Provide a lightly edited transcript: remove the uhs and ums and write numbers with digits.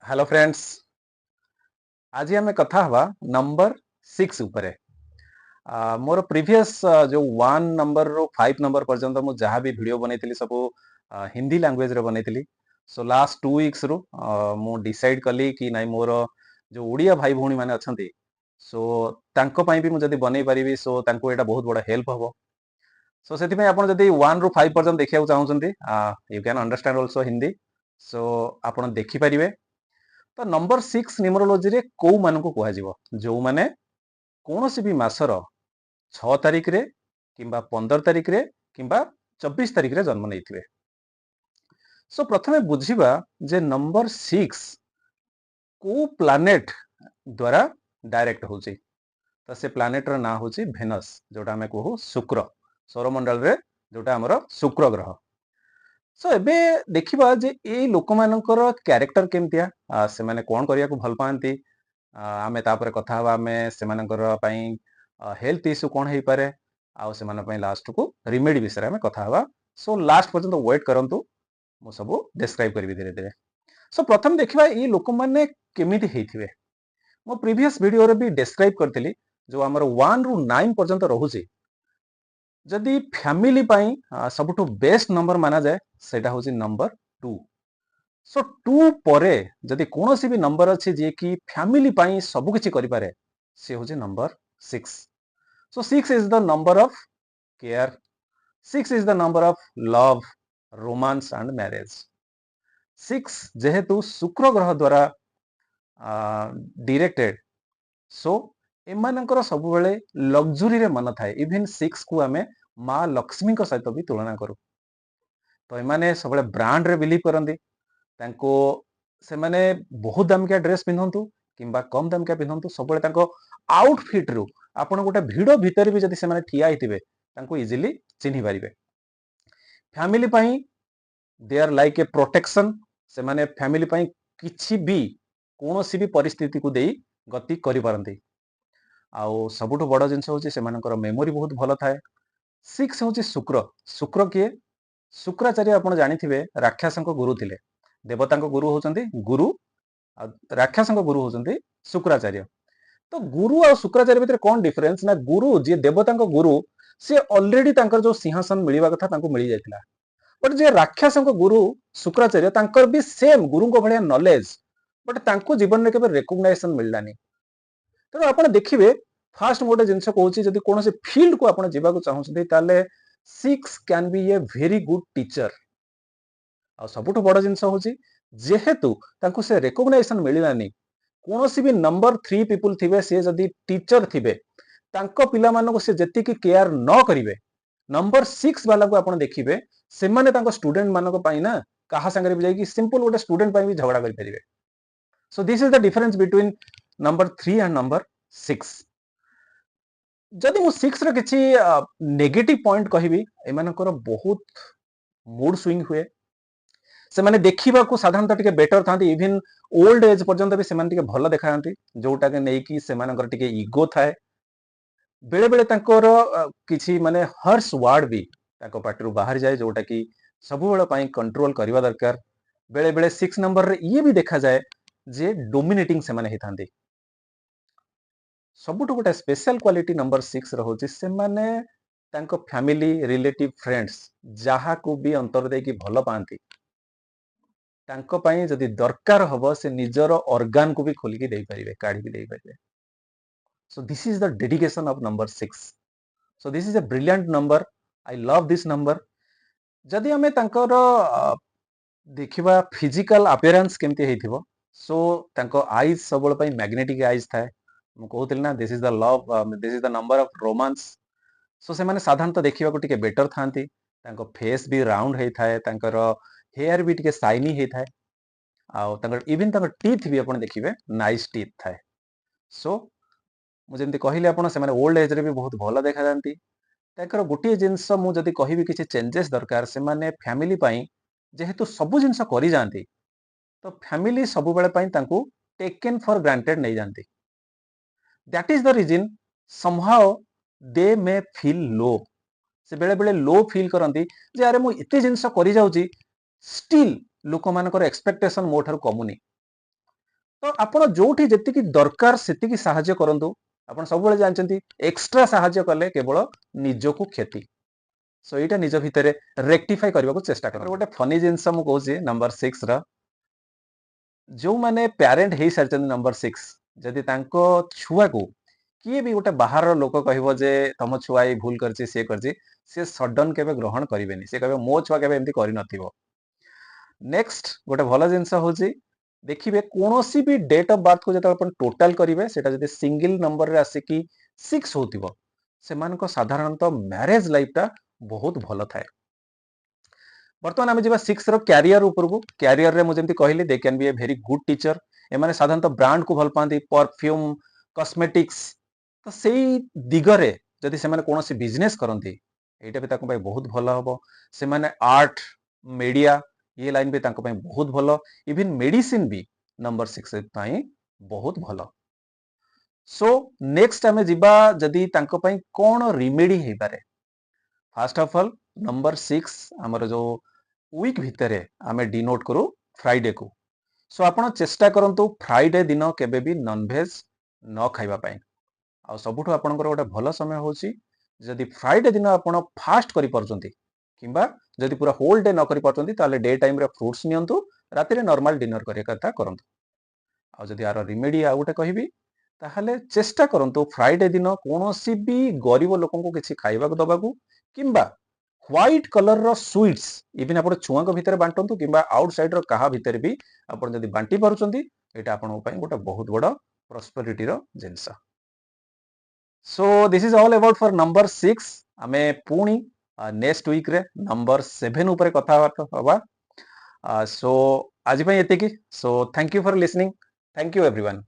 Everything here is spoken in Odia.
ହ୍ୟାଲୋ ଫ୍ରେଣ୍ଡସ୍, ଆଜି ଆମେ କଥା ହେବା ନମ୍ବର 6 ଉପରେ। ମୋର ପ୍ରିଭିୟସ୍ ଯୋଉ 1 ନମ୍ବରରୁ 5 ନମ୍ବର ପର୍ଯ୍ୟନ୍ତ ମୁଁ ଯାହା ବି ଭିଡ଼ିଓ ବନେଇଥିଲି, ସବୁ ହିନ୍ଦୀ ଲାଙ୍ଗୁଏଜରେ ବନେଇଥିଲି। ସୋ ଲାଷ୍ଟ 2 ୱିକ୍ସରୁ ମୁଁ ଡିସାଇଡ୍ କଲି କି ନାଇଁ, ମୋର ଯୋଉ ଓଡ଼ିଆ ଭାଇ ଭଉଣୀ ମାନେ ଅଛନ୍ତି, ସୋ ତାଙ୍କ ପାଇଁ ବି ମୁଁ ଯଦି ବନେଇ ପାରିବି, ସୋ ତାଙ୍କୁ ଏଇଟା ବହୁତ ବଡ଼ ହେଲ୍ପ ହବ। ସୋ ସେଥିପାଇଁ ଆପଣ ଯଦି 1ରୁ 5 ପର୍ଯ୍ୟନ୍ତ ଦେଖିବାକୁ ଚାହୁଁଛନ୍ତି, you can understand also Hindi, so ଆପଣ ଦେଖିପାରିବେ। ତ ନମ୍ବର 6 ନ୍ୟୁମରୋଲୋଜିରେ କୋଉମାନଙ୍କୁ କୁହାଯିବ? ଯୋଉମାନେ କୌଣସି ବି ମାସର 6 ତାରିଖରେ କିମ୍ବା 15 ତାରିଖରେ କିମ୍ବା 24 ତାରିଖରେ ଜନ୍ମ ନେଇଥିବେ। ସୋ ପ୍ରଥମେ ବୁଝିବା ଯେ ନମ୍ବର 6 କୋଉ ପ୍ଲାନେଟ ଦ୍ୱାରା ଡାଇରେକ୍ଟ ହଉଛି। ତ ସେ ପ୍ଲାନେଟର ନାଁ ହଉଛି ଭେନସ୍, ଯୋଉଟା ଆମେ କହୁ ଶୁକ୍ର, ସୌରମଣ୍ଡଳରେ ଯୋଉଟା ଆମର ଶୁକ୍ର ଗ୍ରହ। ସୋ ଏବେ ଦେଖିବା ଯେ ଏଇ ଲୋକମାନଙ୍କର କ୍ୟାରେକ୍ଟର କେମିତିଆ, ସେମାନେ କଣ କରିବାକୁ ଭଲ ପାଆନ୍ତି। ଆମେ ତାପରେ କଥା ହବା ଆମେ ସେମାନଙ୍କର ପାଇଁ ହେଲ୍ଥ ଇସ୍ୟୁ କଣ ହେଇପାରେ, ଆଉ ସେମାନଙ୍କ ପାଇଁ ଲାଷ୍ଟକୁ ରିମେଡି ବିଷୟରେ ଆମେ କଥା ହବା। ସୋ ଲାଷ୍ଟ ପର୍ଯ୍ୟନ୍ତ ୱେଟ୍ କରନ୍ତୁ, ମୁଁ ସବୁ ଡେସ୍କ୍ରାଇବ କରିବି ଧୀରେ ଧୀରେ। ସୋ ପ୍ରଥମେ ଦେଖିବା ଏଇ ଲୋକମାନେ କେମିତି ହେଇଥିବେ। ମୁଁ ପ୍ରିଭିୟସ ଭିଡିଓରେ ବି ଡେସ୍କ୍ରାଇବ କରିଥିଲି, ଯୋଉ ଆମର 1ରୁ 9 ପର୍ଯ୍ୟନ୍ତ ରହୁଛି, ଯଦି ଫ୍ୟାମିଲି ପାଇଁ ସବୁଠୁ ବେଷ୍ଟ ନମ୍ବର ମାନାଯାଏ, ସେଇଟା ହଉଛି ନମ୍ବର 2। ସୋ 2 ପରେ ଯଦି କୌଣସି ବି ନମ୍ବର ଅଛି ଯିଏକି ଫ୍ୟାମିଲି ପାଇଁ ସବୁ କିଛି କରିପାରେ, ସେ ହଉଛି number 6। So 6 is the number of care, 6 is the number of love, romance and marriage. 6 ଯେହେତୁ ଶୁକ୍ର ଗ୍ରହ ଦ୍ୱାରା ଡିରେକ୍ଟେଡ, ସୋ ଏମାନଙ୍କର ସବୁବେଳେ ଲକ୍ଜୁରୀରେ ମନ ଥାଏ। ଇଭିନ୍ 6କୁ ଆମେ ମା ଲକ୍ଷ୍ମୀଙ୍କ ସହିତ ବି ତୁଳନା କରୁ। ତ ଏମାନେ ସବୁବେଳେ ବ୍ରାଣ୍ଡରେ ବିଲିଭ୍ କରନ୍ତି। ତାଙ୍କୁ ସେମାନେ ବହୁତ ଦାମିକିଆ ଡ୍ରେସ୍ ପିନ୍ଧନ୍ତୁ କିମ୍ବା କମ ଦାମିକିଆ ପିନ୍ଧନ୍ତୁ, ସବୁବେଳେ ତାଙ୍କ ଆଉଟଫିଟରୁ ଆପଣ ଗୋଟେ ଭିଡ ଭିତରେ ବି ଯଦି ସେମାନେ ଠିଆ ହେଇଥିବେ, ତାଙ୍କୁ ଇଜିଲି ଚିହ୍ନି ପାରିବେ। ଫ୍ୟାମିଲି ପାଇଁ they are like a protection. ସେମାନେ ଫ୍ୟାମିଲି ପାଇଁ କିଛି ବି, କୌଣସି ବି ପରିସ୍ଥିତିକୁ ଦେଇ ଗତି କରିପାରନ୍ତି। ଆଉ ସବୁଠୁ ବଡ ଜିନିଷ ହଉଛି ସେମାନଙ୍କର ମେମୋରି ବହୁତ ଭଲ ଥାଏ। 6 ହଉଛି ଶୁକ୍ର। ଶୁକ୍ର କିଏ? ଶୁକ୍ରାଚାର୍ଯ୍ୟ ଆପଣ ଜାଣିଥିବେ, ରାକ୍ଷସଙ୍କ ଗୁରୁ ଥିଲେ। ଦେବତାଙ୍କ ଗୁରୁ ହଉଛନ୍ତି ଗୁରୁ, ଆଉ ରାକ୍ଷସଙ୍କ ଗୁରୁ ହଉଛନ୍ତି ଶୁକ୍ରାଚାର୍ଯ୍ୟ। ତ ଗୁରୁ ଆଉ ଶୁକ୍ରାଚାର୍ଯ୍ୟ ଭିତରେ କଣ ଡିଫରେନ୍ସ ନା, ଗୁରୁ ଯିଏ ଦେବତାଙ୍କ ଗୁରୁ, ସିଏ ଅଲରେଡି ତାଙ୍କର ଯୋଉ ସିଂହାସନ ମିଳିବା କଥା ତାଙ୍କୁ ମିଳିଯାଇଥିଲା। ବଟ୍ ଯିଏ ରାକ୍ଷସଙ୍କ ଗୁରୁ ଶୁକ୍ରାଚାର୍ଯ୍ୟ, ତାଙ୍କର ବି ସେମ୍ ଗୁରୁଙ୍କ ଭଳିଆ ନଲେଜ, ବଟ୍ ତାଙ୍କୁ ଜୀବନରେ କେବେ ରେକଗ୍ନାଇଜେସନ ମିଳିଲାନି। ତେଣୁ ଆପଣ ଦେଖିବେ, ଫାଷ୍ଟ ମୁଁ ଗୋଟେ ଜିନିଷ କହୁଛି, ଯଦି କୌଣସି ଫିଲ୍ଡକୁ ଆପଣ ଯିବାକୁ ଚାହୁଁଛନ୍ତି, ତାହେଲେ 6 can be a very good teacher. ଆଉ ସବୁଠୁ ବଡ ଜିନିଷ ହଉଛି, ଯେହେତୁ ତାଙ୍କୁ ସେ ରେକଗ୍ନାଇଜେସନ ମିଳିଲାନି, କୌଣସି ବି ନମ୍ବର 3 ପିପୁଲ ଥିବେ, ସିଏ ଯଦି ଟିଚର ଥିବେ, ତାଙ୍କ ପିଲାମାନଙ୍କୁ ସେ ଯେତିକି କେୟାର ନ କରିବେ, ନମ୍ବର 6 ବାଲାକୁ ଆପଣ ଦେଖିବେ, ସେମାନେ ତାଙ୍କ ଷ୍ଟୁଡେଣ୍ଟ ମାନଙ୍କ ପାଇଁ ନା କାହା ସାଙ୍ଗରେ ବି ଯାଇକି ସିମ୍ପଲ ଗୋଟେ ଷ୍ଟୁଡେଣ୍ଟ ପାଇଁ ବି ଝଗଡା କରିପାରିବେ। So this is the difference between number 3 and number 6. ଯଦି ମୁଁ 6 ର କିଛି ନେଗେଟିଭ ପଏଣ୍ଟ କହିବି, ଏମାନଙ୍କର ବହୁତ ମୁଡ ସୁଇଙ୍ଗ ହୁଏ। ସେମାନେ ଦେଖିବାକୁ ସାଧାରଣତଃ ଟିକେ ବେଟର ଥାନ୍ତି। ଇଭିନ୍ ଓଲ୍ଡ ଏଜ୍ ପର୍ଯ୍ୟନ୍ତ ବି ସେମାନେ ଟିକେ ଭଲ ଦେଖାଯାନ୍ତି, ଯୋଉଟାକି ନେଇକି ସେମାନଙ୍କର ଟିକେ ଇଗୋ ଥାଏ। ବେଳେ ବେଳେ ତାଙ୍କର କିଛି ମାନେ ହାର୍ସ ୱାର୍ଡ ବି ତାଙ୍କ ପାଟିରୁ ବାହାରି ଯାଏ, ଯୋଉଟା କି ସବୁବେଳ ପାଇଁ କଣ୍ଟ୍ରୋଲ କରିବା ଦରକାର। ବେଳେ ବେଳେ 6 ନମ୍ବରରେ ଇଏ ବି ଦେଖାଯାଏ ଯେ ଡୋମିନେଟିଂ ସେମାନେ ହେଇଥାନ୍ତି। ସବୁଠୁ ଗୋଟେ ସ୍ପେଶାଲ କ୍ୱାଲିଟି ନମ୍ବର 6 ରହୁଛି, ସେମାନେ ତାଙ୍କ ଫ୍ୟାମିଲି, ରିଲେଟିଭ, ଫ୍ରେଣ୍ଡସ୍ ଯାହାକୁ ବି ଅନ୍ତର ଦେଇକି ଭଲ ପାଆନ୍ତି, ତାଙ୍କ ପାଇଁ ଯଦି ଦରକାର ହବ, ସେ ନିଜର ଅର୍ଗାନକୁ ବି ଖୋଲିକି ଦେଇପାରିବେ, କାଢିକି ଦେଇପାରିବେ। So this is the dedication of number 6. So this is a brilliant number. I love this number. ଯଦି ଆମେ ତାଙ୍କର ଦେଖିବା ଫିଜିକାଲ ଆପିୟରାନ୍ସ କେମିତି ହେଇଥିବ, ସୋ ତାଙ୍କ ଆଇଜ୍ ସବୁବେଳେ ପାଇଁ ମ୍ୟାଗ୍ନେଟିକ ଆଇଜ୍ ଥାଏ। ମୁଁ କହୁଥିଲି ନା, this is the love, this is the number of romance. So ସେମାନେ ସାଧାରଣତଃ ଦେଖିବାକୁ ଟିକେ ବେଟର ଥାନ୍ତି। ତାଙ୍କ ଫେସ୍ ବି ରାଉଣ୍ଡ ହେଇଥାଏ, ତାଙ୍କର ହେୟାର ବି ଟିକେ ସାଇନି ହେଇଥାଏ, ଆଉ ତାଙ୍କର ଇଭିନ୍ ତାଙ୍କ ଟିଥ୍ ବି ଆପଣ ଦେଖିବେ ନାଇସ୍ ଟିଥ୍ ଥାଏ। ସୋ ମୁଁ ଯେମିତି କହିଲି, ଆପଣ ସେମାନେ ଓଲ୍ଡ ଏଜରେ ବି ବହୁତ ଭଲ ଦେଖାଯାଆନ୍ତି। ତାଙ୍କର ଗୋଟିଏ ଜିନିଷ ମୁଁ ଯଦି କହିବି କିଛି ଚେଞ୍ଜେସ୍ ଦରକାର, ସେମାନେ ଫ୍ୟାମିଲି ପାଇଁ ଯେହେତୁ ସବୁ ଜିନିଷ କରିଯାଆନ୍ତି, ତ ଫ୍ୟାମିଲି ସବୁବେଳେ ପାଇଁ ତାଙ୍କୁ ଟେକେନ୍ ଫର ଗ୍ରାଣ୍ଟେଡ ନେଇଯାଆନ୍ତି। That is the reason somehow they may feel low. ସେ ବେଳେ ବେଳେ ଲୋ ଫିଲ୍ କରନ୍ତି ଯେ ଆରେ, ମୁଁ ଏତେ ଜିନିଷ କରିଯାଉଛି, ଷ୍ଟିଲ୍ ଲୋକମାନଙ୍କର ଏକ୍ସପେକ୍ଟେସନ ମୋ ଠାରୁ କମୁନି। ତ ଆପଣ ଯୋଉଠି ଯେତିକି ଦରକାର ସେତିକି ସାହାଯ୍ୟ କରନ୍ତୁ। ଆପଣ ସବୁବେଳେ ଜାଣିଛନ୍ତି, ଏକ୍ସଟ୍ରା ସାହାଯ୍ୟ କଲେ କେବଳ ନିଜକୁ କ୍ଷତି। ସୋ ଏଇଟା ନିଜ ଭିତରେ ରେକ୍ଟିଫାଇ କରିବାକୁ ଚେଷ୍ଟା କରନ୍ତୁ। ଗୋଟେ ଫନି ଜିନିଷ ମୁଁ କହୁଛି, ନମ୍ବର 6 ର ଯୋଉମାନେ ପ୍ୟାରେଣ୍ଟ ହେଇସାରିଛନ୍ତି ନମ୍ବର 6, ଯଦି ତାଙ୍କ ଛୁଆକୁ କିଏ ବି ଗୋଟେ ବାହାରର ଲୋକ କହିବ ଯେ ତମ ଛୁଆ ଏଇ ଭୁଲ କରିଛି, ସିଏ କରିଛି, ସେ ସଡନ କେବେ ଗ୍ରହଣ କରିବେନି। ସେ କହିବେ, ମୋ ଛୁଆ କେବେ ଏମିତି କରିନଥିବ। ନେକ୍ସଟ ଗୋଟେ ଭଲ ଜିନିଷ ହଉଛି, ଦେଖିବେ କୌଣସି ବି ଡେଟ୍ ଅଫ ବାର୍ଥକୁ ଯେତେବେଳେ ଆପଣ ଟୋଟାଲ କରିବେ, ସେଇଟା ଯଦି ସିଙ୍ଗଲ ନମ୍ବରରେ ଆସିକି 6 ହଉଥିବ, ସେମାନଙ୍କ ସାଧାରଣତଃ ମ୍ୟାରେଜ ଲାଇଫଟା ବହୁତ ଭଲ ଥାଏ। ବର୍ତ୍ତମାନ ଆମେ ଯିବା 6 ର କ୍ୟାରିୟର ଉପରକୁ। କ୍ୟାରିୟରରେ ମୁଁ ଯେମିତି କହିଲି, they can be a very good teacher. ଏମାନେ ସାଧାରଣତଃ ବ୍ରାଣ୍ଡକୁ ଭଲ ପାଆନ୍ତି, ପରଫ୍ୟୁମ, କସ୍ମେଟିକ୍ସ। ତ ସେଇ ଦିଗରେ ଯଦି ସେମାନେ କୌଣସି ବିଜନେସ୍ କରନ୍ତି, ଏଇଟା ବି ତାଙ୍କ ପାଇଁ ବହୁତ ଭଲ ହବ। ସେମାନେ ଆର୍ଟ, ମିଡିଆ, ଇଏ ଲାଇନ ବି ତାଙ୍କ ପାଇଁ ବହୁତ ଭଲ। ଇଭିନ୍ ମେଡିସିନ ବି ନମ୍ବର 6 ପାଇଁ ବହୁତ ଭଲ। ସୋ ନେକ୍ସଟ ଆମେ ଯିବା, ଯଦି ତାଙ୍କ ପାଇଁ କଣ ରିମେଡି ହେଇପାରେ। ଫାଷ୍ଟ ଅଫ ଅଲ୍, ନମ୍ବର 6 ଆମର ଯୋଉ ୱିକ୍ ଭିତରେ ଆମେ ଡିନୋଟ୍ କରୁ ଫ୍ରାଇଡେକୁ। ସୋ ଆପଣ ଚେଷ୍ଟା କରନ୍ତୁ ଫ୍ରାଇଡେ ଦିନ କେବେ ବି ନନଭେଜ ନ ଖାଇବା ପାଇଁ। ଆଉ ସବୁଠୁ ଆପଣଙ୍କର ଗୋଟେ ଭଲ ସମୟ ହେଉଛି, ଯଦି ଫ୍ରାଇଡେ ଦିନ ଆପଣ ଫାଷ୍ଟ କରିପାରୁଛନ୍ତି, କିମ୍ବା ଯଦି ପୁରା ହୋଲ୍ ଡେ ନ କରିପାରୁଛନ୍ତି, ତାହେଲେ ଡେ ଟାଇମରେ ଫ୍ରୁଟ୍ସ ନିଅନ୍ତୁ, ରାତିରେ ନର୍ମାଲ ଡିନର କରିବା କଥା କରନ୍ତୁ। ଆଉ ଯଦି ଆର ରିମେଡି ଆଉ ଗୋଟେ କହିବି, ତାହେଲେ ଚେଷ୍ଟା କରନ୍ତୁ ଫ୍ରାଇଡେ ଦିନ କୌଣସି ବି ଗରିବ ଲୋକଙ୍କୁ କିଛି ଖାଇବାକୁ ଦବାକୁ, କିମ୍ବା ହ୍ୱାଇଟ୍ କଲରର ସୁଇଟ୍ସ ଇଭିନ୍ ଆପଣ ଛୁଆଙ୍କ ଭିତରେ ବାଣ୍ଟନ୍ତୁ, କିମ୍ବା ଆଉଟସାଇଡର କାହା ଭିତରେ ବି ଆପଣ ଯଦି ବାଣ୍ଟି ପାରୁଛନ୍ତି, ଏଇଟା ଆପଣଙ୍କ ପାଇଁ ଗୋଟେ ବହୁତ ବଡ଼ ପ୍ରସ୍ପରିଟିର ଜିନିଷ। So this is all about for number 6. ଆମେ ପୁଣି ନେକ୍ସଟ ୱିକରେ ନମ୍ବର 7 ଉପରେ କଥାବାର୍ତ୍ତା ହବା। ସୋ ଆଜି ପାଇଁ ଏତିକି। So thank you for listening. Thank you, everyone.